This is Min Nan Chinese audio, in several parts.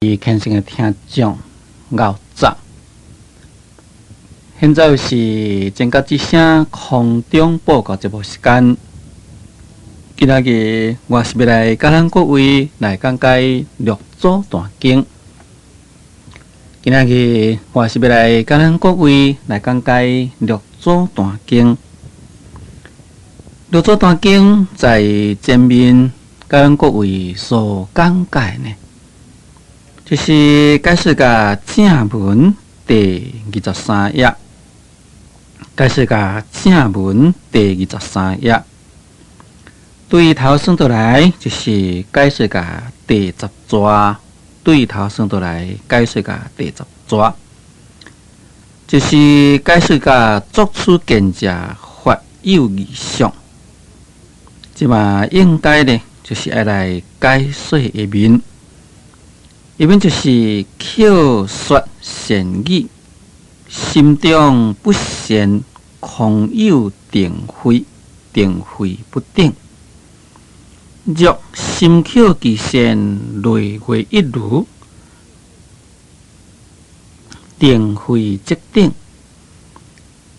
虔誠的聽眾，𠢕早。現在是前覺之聲空中報告節目時間。今仔日我是欲來佮咱各位來講解六祖壇經。今仔日我是欲來佮咱各位來講解六祖壇經。六祖壇經在前面佮咱各位所講解呢，就是解釋共正文第23頁，解釋共正文第23頁，對頭算倒來就是解釋共第十逝，對頭算倒來解釋共第十逝，就是解釋共作此見者法有二相。這馬應該呢，就是愛來解說一面。一面就是口說善語，心中不善，空有定慧，定慧不定。若心口其善，內外一如，定慧即定。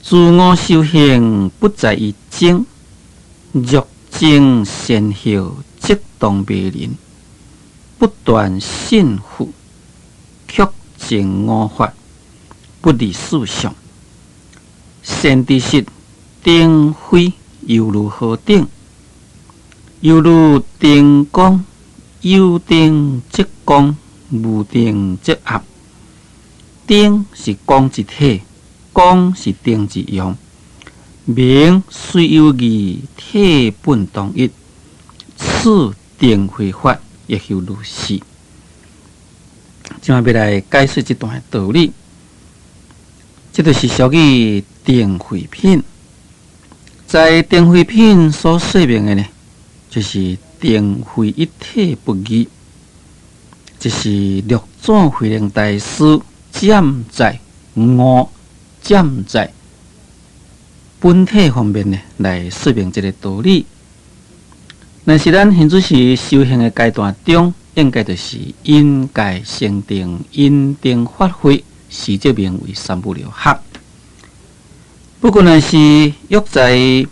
自我修行不在於精，若證善後，即當迷人。不斷信佛，卻證五法，不離四相。善知識定慧猶如何等？猶如燈光，有燈則光，無燈則暗。燈是光之體，光是燈之用。明雖有異，體本同一。此定慧法。亦猶如是。這馬欲來解釋這段的道理，這就是屬於定慧品。在定慧品所說明的呢，就是定慧一體不二。這是六祖慧能大師佔在悟佔在本體方面呢，來說明這个道理。但是咱現在是修行的階段中，應該就是因界生定，因定發慧，是則名為三無漏學。不過，若是欲在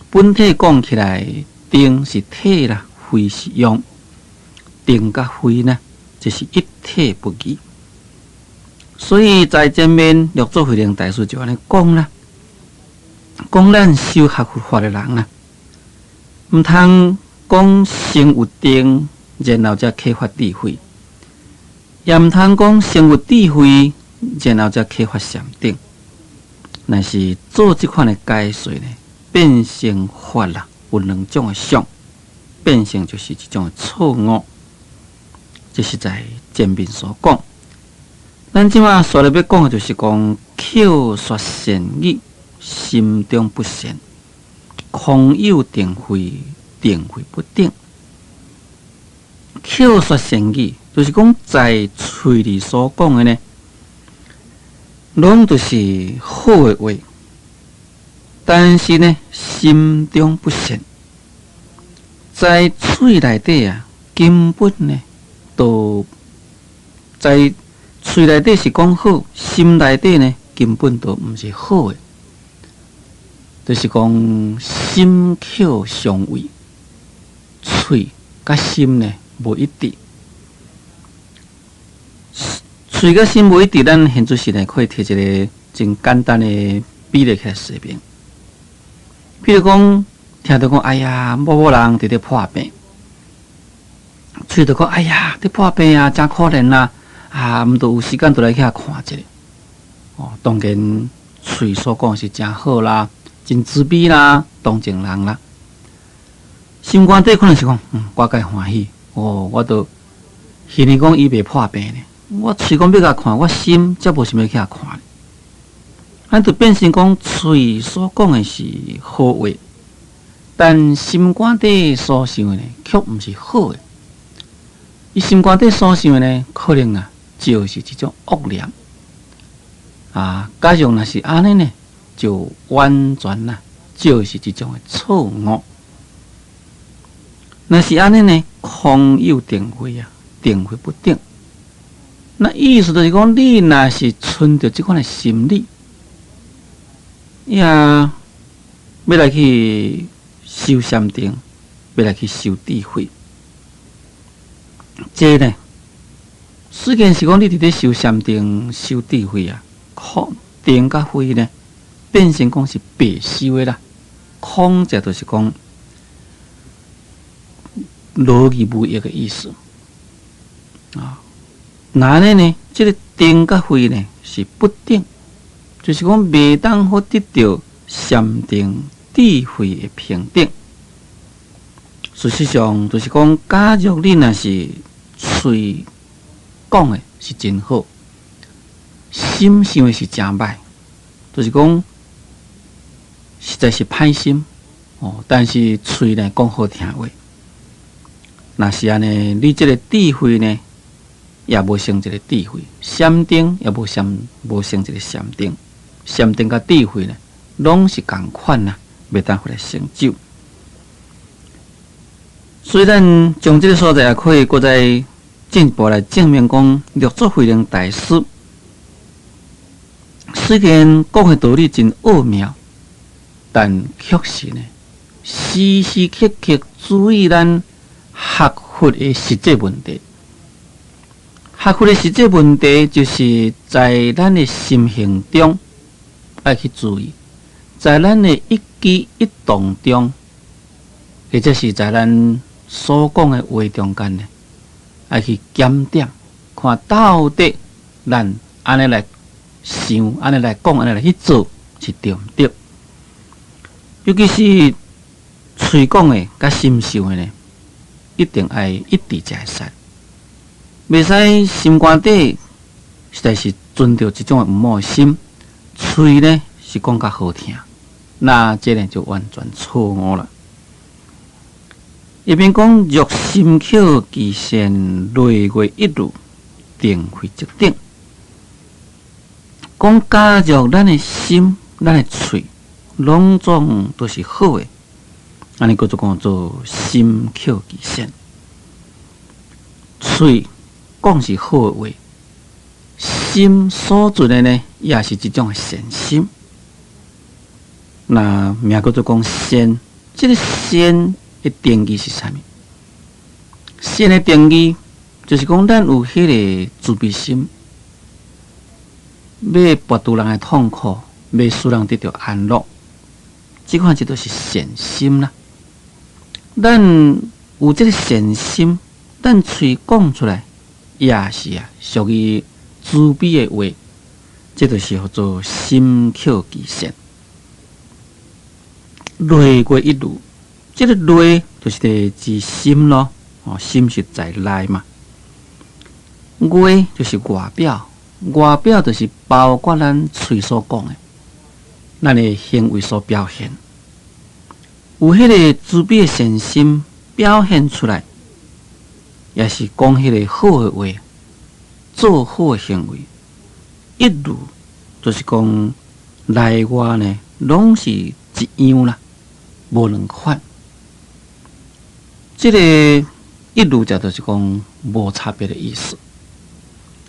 本體講起來，定是體啦，慧是用，定佮慧呢，就是一體不二。所以在前面六祖慧能大師就按呢講啦，講咱修學佛法的人啊，毋通講先有定，然後才啟發智慧；也毋通講先有智慧，然後才啟發禪定。若是做這款的解說呢，變成法啦，有兩種的相，變成就是一種的錯誤。這是在前面所講。咱這馬紲咧欲講的就是講口說善語，心中不善，空有定慧。定慧不定，口說善語，就是講在喙裡所講的呢，攏就是好的話。但是呢，心中不善，在喙內底啊，根本呢，都在喙內底是講好，心內底呢，根本都毋是好的，就是講心口相違。喙佮心呢無一致，喙佮心無一致，咱現在是呢可以提一个真簡單的比例來說明。譬如講，聽著講，哎呀，某某人佇咧破病，喙就講，哎呀，佇破病啊，誠可憐啊，啊，毋著有時間就來去遐看一下。哦，當然，喙所講是誠好啦，真慈悲啦，同情人啦。心肝底可能是講，我閣歡喜，哦，我都耳講伊袂破病呢。我喙講欲共看，我心才無想欲去遐看。咱就變成講，喙所講的是好話，但心肝底所想的呢，卻毋是好的。伊心肝底所想的呢，可能啊，就是一種惡念。啊，假如若是按呢呢，就完全啊，就是一種的錯誤。若是按呢呢，空有定慧啊，定慧不定。那意思就是講，你若是存著這款的心理，呀，欲來去修禪定，欲來去修智慧，這呢，雖然是講你佇咧修禪定、修智慧啊，空定佮慧呢，變成講是白修的啦，空者就是講勞而無益的意思啊。那呢呢？這个定佮慧呢是不定，就是講袂當好得著禪定智慧的平等。事實上，就是講，假如你若是喙講的是真好，心想的是誠歹，就是講實在是歹心哦。但是喙呢講好聽話，若是按呢，你這个智慧呢，也無成一个智慧，禪定也無成無成一个禪定，禪定佮智慧呢，攏是仝款啊，袂當予來成就。所以咱從這个所在也可以閣再進一步來證明講，六祖慧能大師雖然講的道理真奧妙，但確實呢，時時刻刻注意咱學佛的實際問題。學佛的實際問題，就是在咱的心行中愛去注意，在咱的一舉一動中，或者是在咱所講的話中間呢，愛去檢點，看到底咱按呢來想，按呢來講，按呢來去做，是對毋對？尤其是喙講的佮心想的呢，一定愛一致才會使。袂使心肝底實在是存著這種毋好的心，喙呢是講較好聽，那這呢就完全錯誤啦。一邊講若心抾其善，內外一如，定慧即等。講假若咱的心、咱的喙，攏總都是好的，按呢閣做講做心抾其善，喙講是好的話，心所做的呢，也是一種的善心。那名叫做講善，這个善的定義是啥物？善的定義就是講，咱有彼个慈悲心，欲拔除人的痛苦，欲使人得著安樂，這款這就是善心啦。咱有這个善心，咱喙講出來，也是啊，屬於慈悲的話，這就是號做心抾其善。內外一如，這个內就是佇指心咯，哦，心是在內嘛。外就是外表，外表就是包括咱喙所講的，咱的行為所表現。有彼个慈悲的善心表現出來，也是講彼个好的話，做好的行為，一如就是講內外呢，攏是一樣啦，無兩款。這个一如者就是講無差別的意思。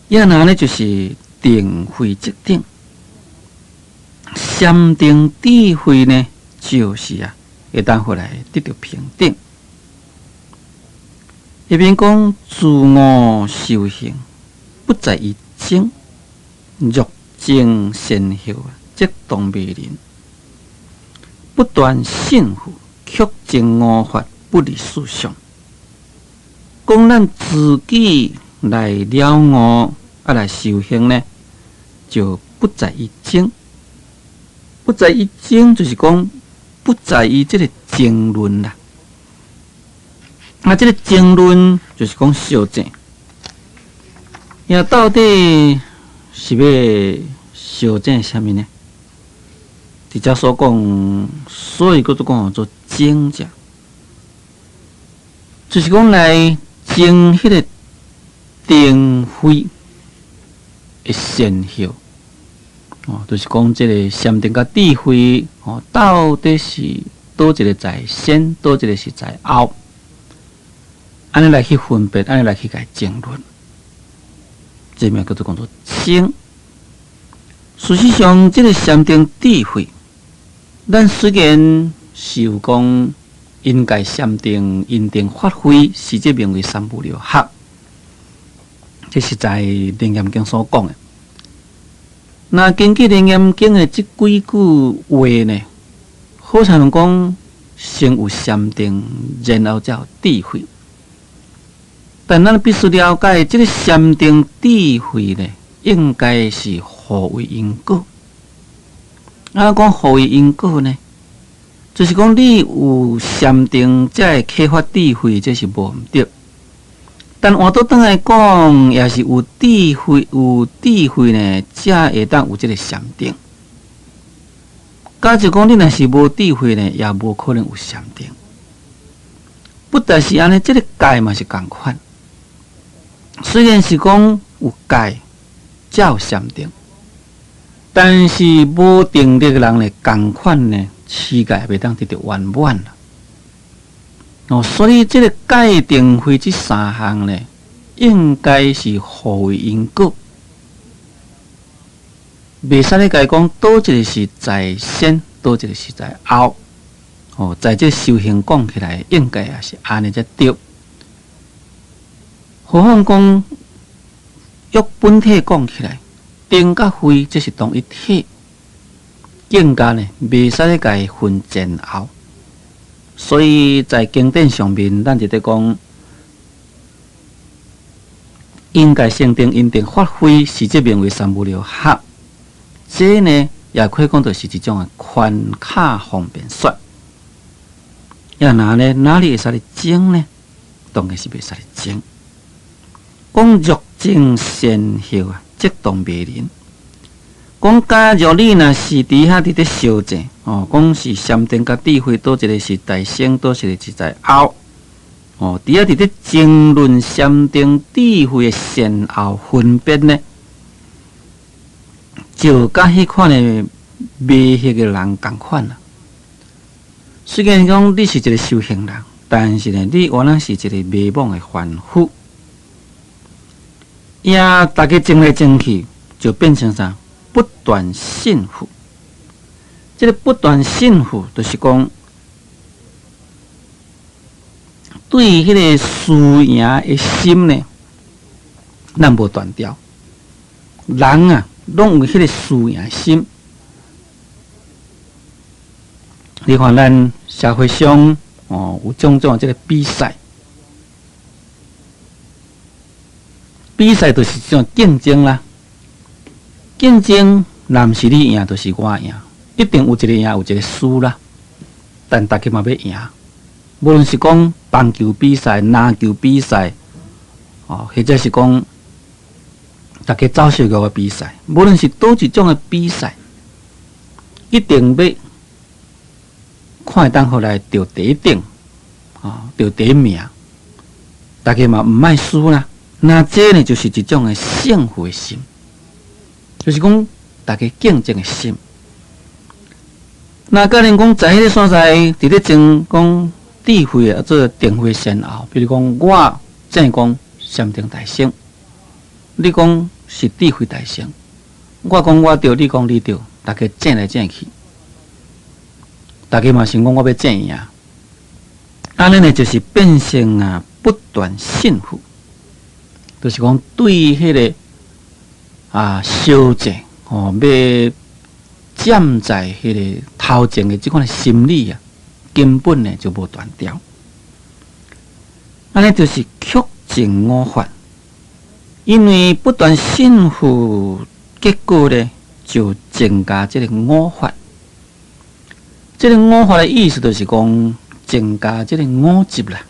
也那呢，就是定慧即等，禪定智慧呢，就是啊，會當予來得著平等。彼邊講自我修行，不在於爭，若爭先後啊，則動迷人。不斷信佛，卻證五法，不離四相。講咱自己來了悟啊，來修行呢，就不在於爭，不在於爭，就是講不在於這个爭論啦。啊，這个爭論就是講相爭，呀，到底是欲相爭啥物呢？佇遮所講，所以閣做講做爭者，就是講來爭彼个定慧的先後，哦，就是講這个禪定佮智慧，哦，到底是佗一个在先，佗一个是在後，按呢來去分別，按呢來去共爭論。這名叫做講做精。事實上，這個禪定智慧，咱雖然是有講應該禪定因定發揮，是這名為三無漏學，這是在《楞嚴經》所講的。那根據《楞嚴經》的這幾句話呢，好像講先有禪定，然後才有智慧。但咱必須了解，這個禪定智慧呢，應該是互為因果。啊，講互為因果呢，就是講你有禪定，才會啟發智慧，這是無毋對。但換倒轉來講，也是有智慧，有智慧呢，才會當有這個禪定。假如講你若是無智慧呢，也無可能有禪定。不但是按呢，這個戒嘛是仝款。雖然是講有戒，才有禪定，但是無定力的人呢，仝款呢，持戒袂當得著圓滿啦。哦，所以這個戒定慧這三項呢，應該是互為因果，袂使咧共伊講，佗一个是在先，佗一个是在後。哦，在這修行講起來，應該也是按呢才對。何況講，約本體講起來，定佮慧這是同一體，更加呢，袂使咧共伊分前後。所以在經典上面，咱就佇講，應該禪定因定發揮，是這名為三無漏學。這呢，也可以講做是一種的寬卡方便說。也若呢，哪裡會使咧爭呢？當然是袂使咧爭。講若證善後啊，則動迷人。講假如你若是佇遐佇咧相爭哦，講是禪定佮智慧，佗一个是在先，佗一个是在後哦，佇遐佇咧爭論禪定智慧的先後分別呢，就佮彼款的迷惑的人仝款啦。雖然講你是一个修行人，但是呢，你原來是一个迷惘的凡夫。也大家爭來爭去，就變成啥？不斷勝負。這个不斷勝負，就是講對彼个輸贏的心呢，咱無斷掉。人啊，攏有彼个輸贏的心。你看咱社會上哦，有種種這个比賽。比賽就是一種競爭啦，競爭若毋是你贏，就是我贏，一定有一個贏，有一個輸啦。但大家嘛欲贏，無論是講棒球比賽、籃球比賽，哦，或者是講大家走小路的比賽，無論是佗一種的比賽，一定欲看會當予來著第一等，哦，著第一名，大家嘛毋愛輸啦。那這呢，就是一種的勝負的心，就是講大家競爭的心。那假如講在彼个所在，佇咧爭講智慧啊，做定慧先後，比如講我正講禪定大乘，你講是智慧大乘，我講我對，你講你對，大家爭來爭去，大家嘛想講我欲爭贏，按呢呢就是變成啊不斷勝負。就是講對彼个啊相爭吼，欲佔在彼个頭前的這款的心理啊，根本呢就無斷掉。按呢就是曲證我法，因為不斷勝負，結果呢就增加這个我法。這个我法的意思就是講增加這个我執啦。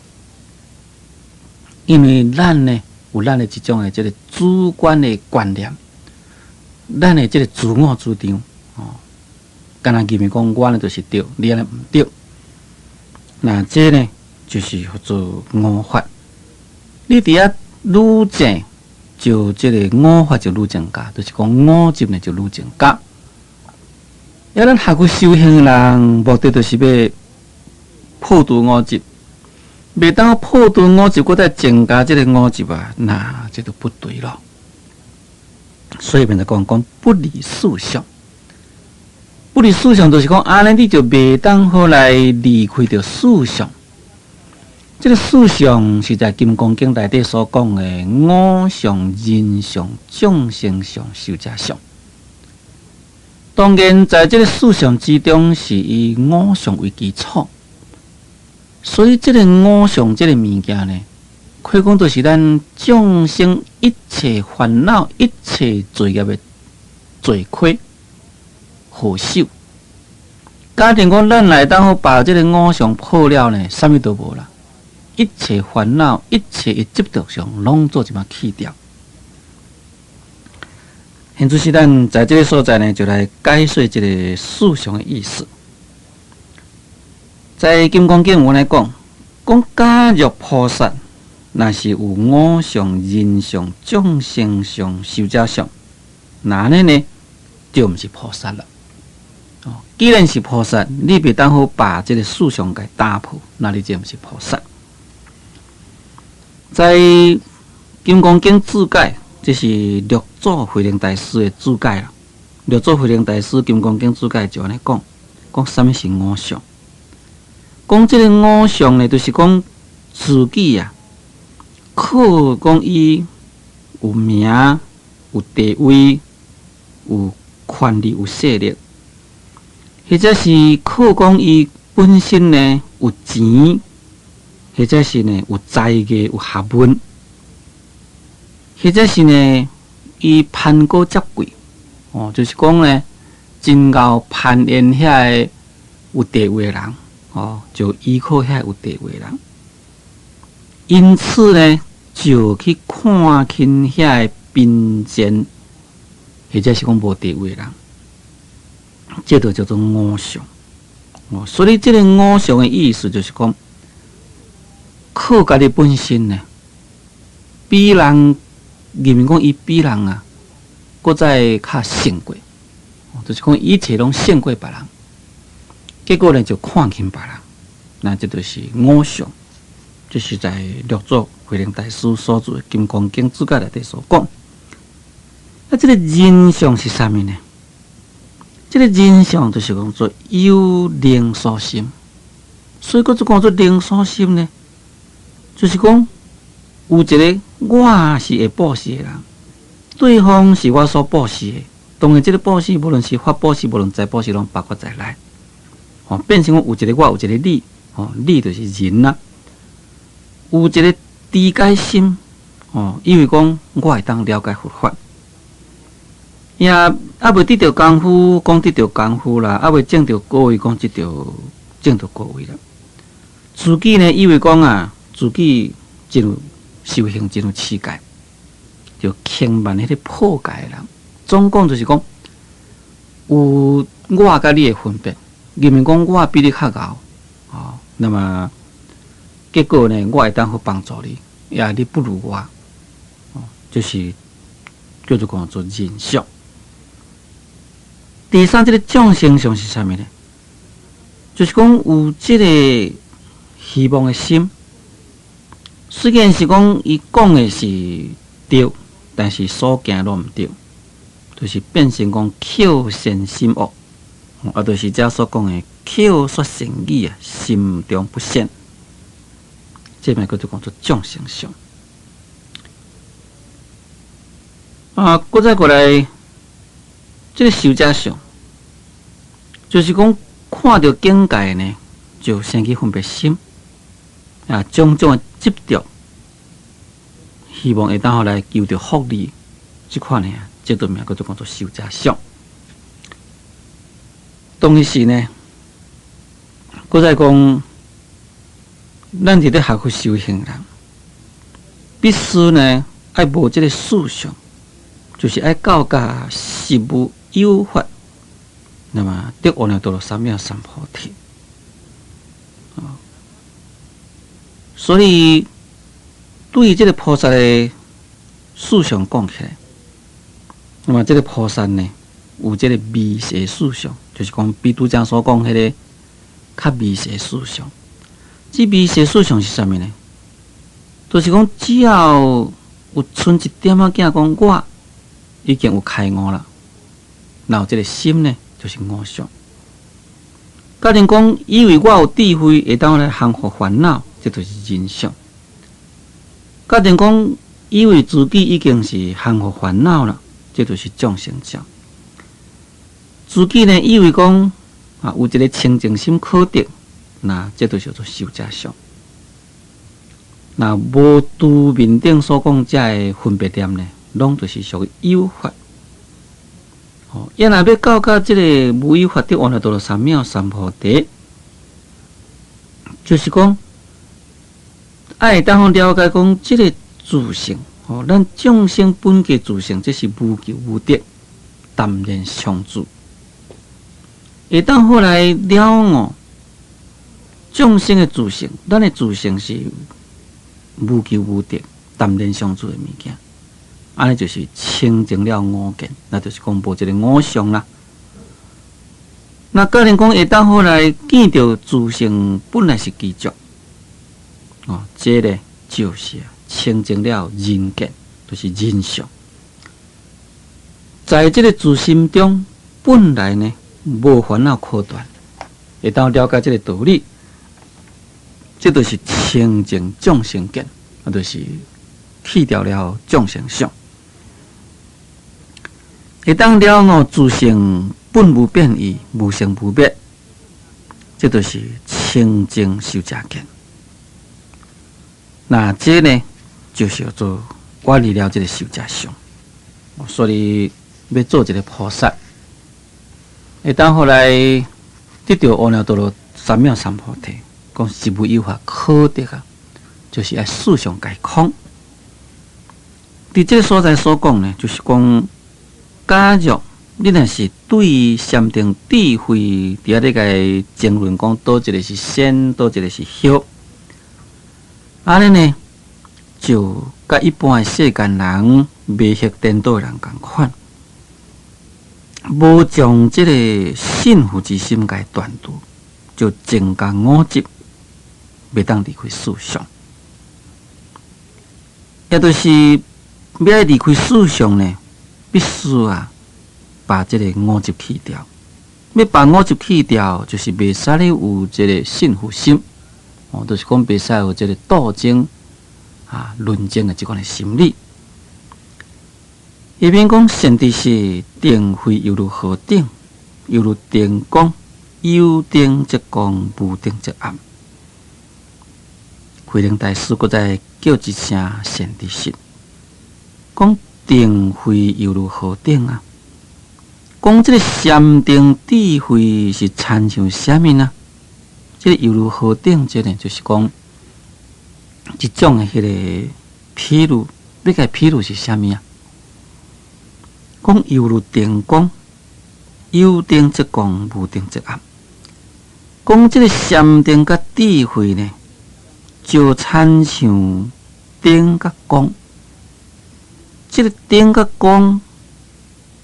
因為咱呢，有咱的這種的這个主觀的觀念，咱的這个自我主張，哦，敢若認為講我呢就是對，你按呢毋對。那這呢就是叫做我法。你佇遐愈爭，就這个我法就愈增加，就是講我執呢就愈增加。啊，咱學佛修行的人，目的就是欲破除我執。袂當破除我執，閣再增加這个我執啊，那這就不對咯。所以變做講講不離四相，不離四相就是講按呢，你就袂當好來離開著四相。這個四相是在《金剛經》內底所講的我相、人相、眾生相、壽者相。當然，在這個四相之中，是以我相為基礎，所以這個我相這個物件呢，可以講就是咱眾生一切煩惱、一切罪業的罪魁禍首。假定講咱來當好把這個我相破了呢，啥物都無啦，一切煩惱、一切的執著相，攏做一馬去掉。現此時咱在這個所在呢，就來解說這個四相的意思。在《金剛經》有來講，講假若菩薩，若是有我相、人相、眾生相、壽者相，那按呢呢，就毋是菩薩啦。哦，既然是菩薩，你袂當好把這個四相共打破，那你就毋是菩薩。在《金剛經》注解，這是六祖慧能大師的注解啦。六祖慧能大師《金剛經》注解就按呢講，講啥物是我相？講這個我相呢，就是講自己啊，靠講伊有名、有地位、有權力、有勢力，或者是靠講伊本身呢有錢，或者是呢有才藝、有學問，或者是呢伊攀高接貴，哦，就是講呢真𠢕攀緣遐个有地位的人，哦，就依靠遐有地位的人，因此呢就去看輕遐个貧賤，或者是講無地位的人，這就叫做我相。哦，所以這個我相的意思就是講，靠家己本身呢，比人認為講伊比人啊，閣再較勝過，就是講一切攏勝過別人，結果呢就看輕別人，那這就是我相，這是在六祖慧能大師所著的《金剛經》注解內底所講。啊，這個人相是啥物呢？這個人相就是講做有靈所心，所以閣做講做靈所心呢，就是講有一個我是會布施的人，對方是我所布施的。當然，這個布施無論是法布施，無論財布施，攏包括在內。哦，變成講有一個我，有一個你，哦，你就是人啦。有一個知解心，哦，以為講我會當了解佛法，也猶未得著功夫，講得著功夫啦；猶未證著果位，講得著證著果位啦。自己呢，以為講啊，自己真有修行，真有持戒，就輕慢彼個破戒的人。總講就是講，有我佮你的分別，認為講我比你較𠢕，哦，那麼結果呢，我會當好幫助你，也你不如我，哦，就是叫做講做人相。第三，這個眾生相是啥物呢？就是講有這個希望的心，雖然是講伊講的是對，但是所行攏毋對，就是變成講口善心惡，啊，就是遮所講的口說善語啊，心中不善，這嘛叫做講做眾生相。啊，閣再過來，這個壽者相，就是講看著境界呢，就生起分別心，啊，種種的執著，希望會當予來求著福利，這款的啊，這個名叫做講做壽者相。當時呢，閣再講，咱佇咧學佛修行人，必須呢愛無這個四相，就是愛到甲實無有法，那麼得阿耨多羅三藐三菩提。所以對於這個菩薩的四相講起來，那麼這個菩薩呢，有這個微細四相，就是講比拄才所講彼個較微細四相。這微細四相是啥物呢？就是講只要有賰一點仔囝講我已經有開悟啦，若有這个心呢，就是我相。假定講以為我有智慧會當來降伏煩惱，這就是人相。假定講以為自己已經是降伏煩惱啦，這就是眾生相。自己呢，以為講啊有一个清淨心可得，那這就叫做壽者相。若無拄面頂所講這个分別念呢，攏就是屬於有法。哦，伊若欲到甲這个無有法得阿耨多羅三藐三菩提，就是講愛會當了解講這个自性，哦，咱眾生本具自性，這是無求無得，淡然常住。會當好來了悟眾生的自性，咱的自性是無求無得、淡然常住的物件。按呢就是清淨了我見，那就是講無一个我相啦。那假如講會當好來見著自性本來是具足，哦，這个就是清淨了人見，就是人相。在這个自心中，本來呢無煩惱可斷，會當了解這个道理，這就是清淨眾生見，啊，就是去掉了眾生相。會當了悟自性本無變異、無生無滅，這就是清淨壽者見。那這呢，就是叫做遠離了這个壽者相。所以欲做一个菩薩，會當好來得著阿耨多羅三藐三菩提，講實無有法可得啊，就是愛四相皆空。佇這个所在所講呢，就是講，假若你若是對禪定智慧佇遐咧共爭論講，佗一个是先，佗一个是後，按呢呢，就佮一般的世間人迷惑顛倒的人仝款，無將這个信佛之心共斷除，就增加我執，袂當離開四相。也就是欲愛離開四相呢，必須啊，把這个我執去掉。欲把我執去掉，就是袂使你有這个信佛心，哦，就是講袂使有這个鬥爭啊、論爭的這款的心理。下面講善知識定慧猶如何等？猶如燈光，有燈則光，無燈則暗。慧能大師閣再叫一聲善知識，講定慧猶如何等啊？講這个禪定智慧是親像啥物呢？這个猶如何等，這个就是講一種的彼个譬喻，欲共譬喻是啥物啊？講猶如燈光，有燈則光，無燈則暗。講這个禪定佮智慧呢，就親像燈佮光。這个燈佮光，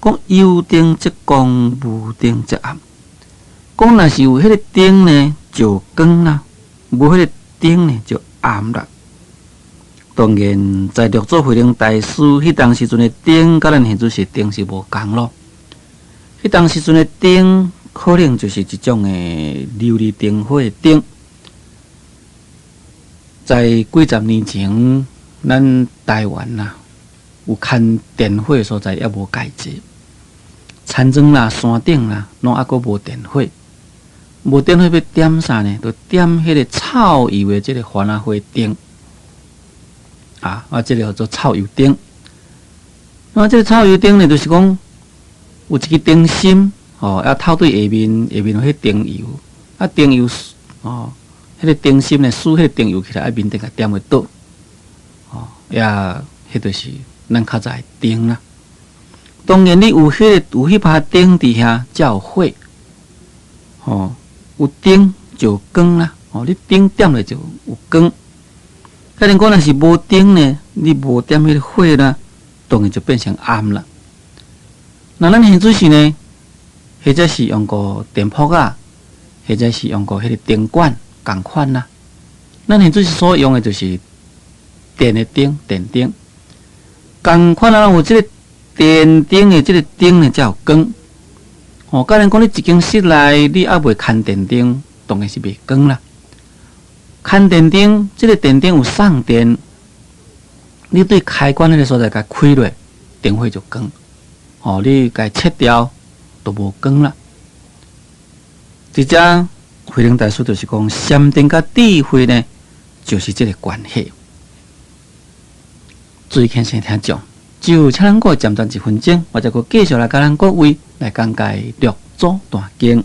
講有燈則光，無燈則暗。講若是有彼个燈呢，就光啦；無彼个燈呢，就暗啦。當然，在六祖慧能大師彼當時陣的燈，佮咱現在是燈是無仝咯。彼當時陣的燈，可能就是一種的琉璃燈火的燈。在幾十年前，咱台灣啊，有牽電火的所在猶無蓋濟，田莊啦、山頂啦，攏猶閣無電火。無電火欲點啥呢？就點彼个草油的這个番仔火燈。啊，這个叫做草油燈。那這个草油燈呢，就是講有一支燈芯，哦，啊，透對下面，下面有彼燈油，啊，燈油，哦，彼个燈芯呢，輸彼个燈油起來，啊，面頂共點會著，哦，也，彼就是咱較早的燈啦。當然，你有彼个有彼把燈佇遐，才有火，哦，有燈就有光啦，哦，你燈點咧就有光。假如講若是無燈呢，你無點彼个火啦，當然就變成暗啦。那咱現在是呢，或者是用個電波仔，或者是用個彼個燈管仝款啦。咱現在所用的就是電的燈，電燈仝款啊，有這个電燈的這个燈呢才有光。哦，假如講你一間室內你猶未牽電燈，當然是袂光啦。牽電燈，這个電燈有送電，你對開關彼个所在共開落，燈火就光。哦，你共切掉，就無光啦。佇遮慧能大師就是講，禪定佮智慧呢，就是這个關係。注意聽先聽眾，就請咱閣暫停一分鐘，我再閣繼續來佮咱各位來講解《六祖壇經》。